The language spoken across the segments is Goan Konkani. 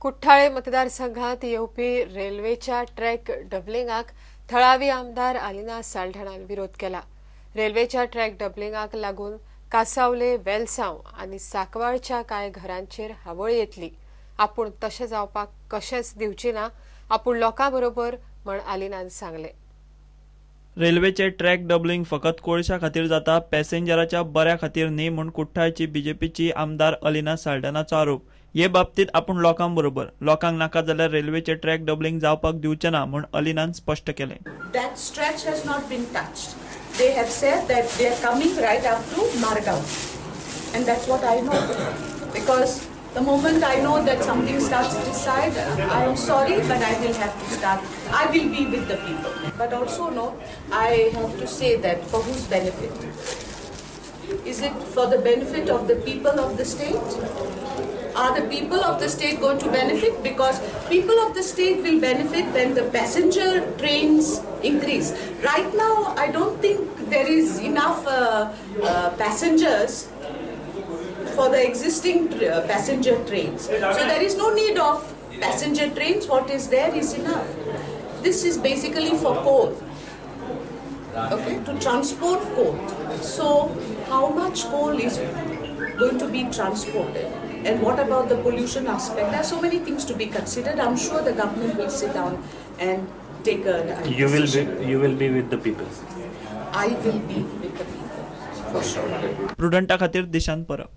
कुठ्ठाळे मतदारसंघात येवपी रेल्वेच्या ट्रॅक डबलिंगाक थळावी आमदार आलिना साल्ढाणान विरोध केला. रेल्वेच्या ट्रॅक डबलिंगाक लागून कासावले, वेलसांव आनी साकवाळच्या कांय घरांचेर हावळ येतली. आपूण तशें जावपाक कशेंच दिवची ना, आपूण लोकां बरोबर म्हण आलिनान सांगलें. रेल्वेचे ट्रॅक डबलिंग फकत कोळशा खातीर जाता, पॅसेंजराच्या बऱ्या खातीर न्ही म्हूण कुठ्ठाळची बीजेपीची आमदार अलिना साल्ढाणाचो आरोप. हे बाबतीत आपूण लोकां बरोबर, लोकांक नाका जाल्यार रेल्वेचे ट्रॅक डबलिंग जावपाक दिवचे ना म्हूण अलिनान स्पश्ट केलें. That stretch has not been touched. They have said that they are coming right up to Margao, and that's what I know. Because the moment I know that something starts to decide, I am sorry, but I will have to start. I will be with the people. But also, no, I have to say that for whose benefit? Is it for the benefit of the people of the state? Are the people of the state going to benefit? Because people of the state will benefit when the passenger trains increase. Right now, I don't think there is enough passengers for the existing passenger trains. So there is no need of passenger trains. What is there is enough. This is basically for coal, okay, to transport coal. So how much coal is going to be transported? And what about the pollution aspect? There are so many things to be considered. I'm sure the government will sit down and take a decision. You will be with the people. I will be with the people, for sure. प्रुडंटा खातीर दिशांत परब.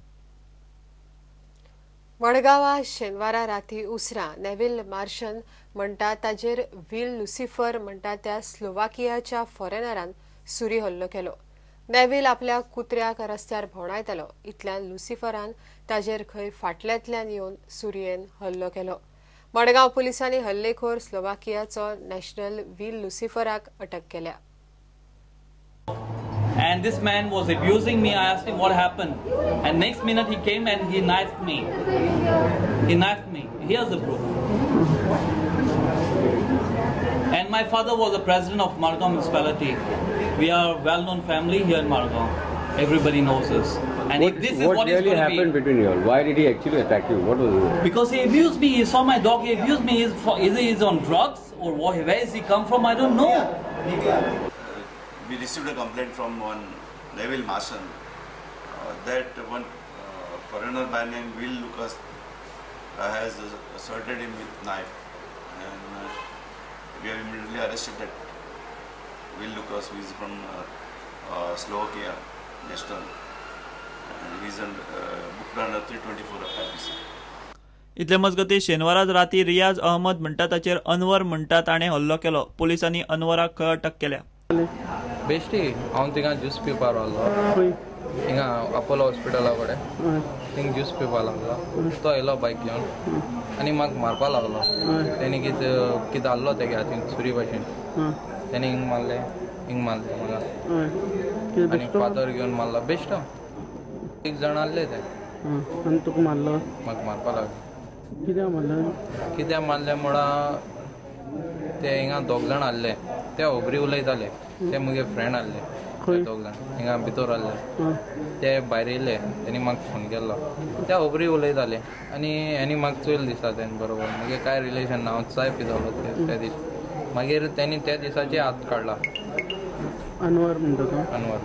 मडगांवा शेनवारा राती उसरां नेव्हिल मार्शन म्हणटा ताजेर will Lucifer म्हणटा त्या स्लोवाकियाच्या फॉरेनरान सुरी हल्लो केलो. नेव्हिल आपल्या कुत्र्याक रस्त्यार भोंवडायतालो, इतल्यान लुसिफरान ताजेर खंय फाटल्यांतल्यान येवन सुरयेन हल्लो केलो. मडगांव पुलिसांनी हल्लेखोर स्लोवाकियाचो नॅशनल will लुसिफराक अटक केल्या. And this man was abusing me. I asked him what happened, and next minute he came and he knifed me. He knifed me. Here's the proof. And my father was the president of Margao municipality. We are a well-known family here in Margao. Everybody knows us. And if this is what really is happened be, between you all? Why did he actually attack you? What was it? Because he abused me. He saw my dog. He abused me. Either he's on drugs or where has he come from? I don't know. We received a complaint from one Neville Mason that one foreigner by name Will Lucas has assaulted him with knife, and we have immediately arrested that Will Lucas, who is from Slovakia national, and he is booked under 324 of IPC. इतले मजगती शेनवाराच राती रियाज अहमद म्हणटा ताचेर अनवर म्हणटा ताणें हल्लो केलो. पुलिसांनी अनवराक खंय अटक केल्या. बेश्टी हांव थिंगा ज्यूस पिवपाक रावलो, हिंगा अपोलो हॉस्पिटला कडेन थिंग ज्यूस पिवपाक लागलो. तो येयलो बायक घेवन आनी म्हाका मारपाक लागलो. तेणी कितें कितें आहलो तेगे हातीन सुरी भाशेन, तेणी हिंग मारलें, हिंग मारलें म्हाका आनी फातर घेवन मारलो. बेश्टो एक जाण आहले ते आनी तुका मारलो? म्हाका मारपाक लागलो. कित्याक मारलें? कित्याक मारलें म्हणल्यार ते हिंगा दोग जाण आहले, ते होबरी उलयताले. ते मुगे फ्रेंड आहले, दोग जाण हिंगा भितर आहले. ते भायर येयले, तेणी म्हाका फोन केल्लो. ते होबरी उलयताले आनी हेणी म्हाका चोयल दिसता तेणे बरोबर. मुगे कांय रिलेशन ना, हांव चाय पितालो त्या दीस. मागीर तेणी त्या दिसाचे हात काडला. अनवर म्हणटा तो? Anwar.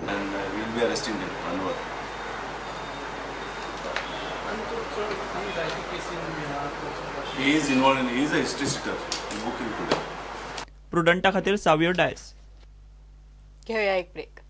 He is involved in, he is a history sitter. We book him today. प्रुडंटा खातीर सावियो डायस. घेऊया एक ब्रेक.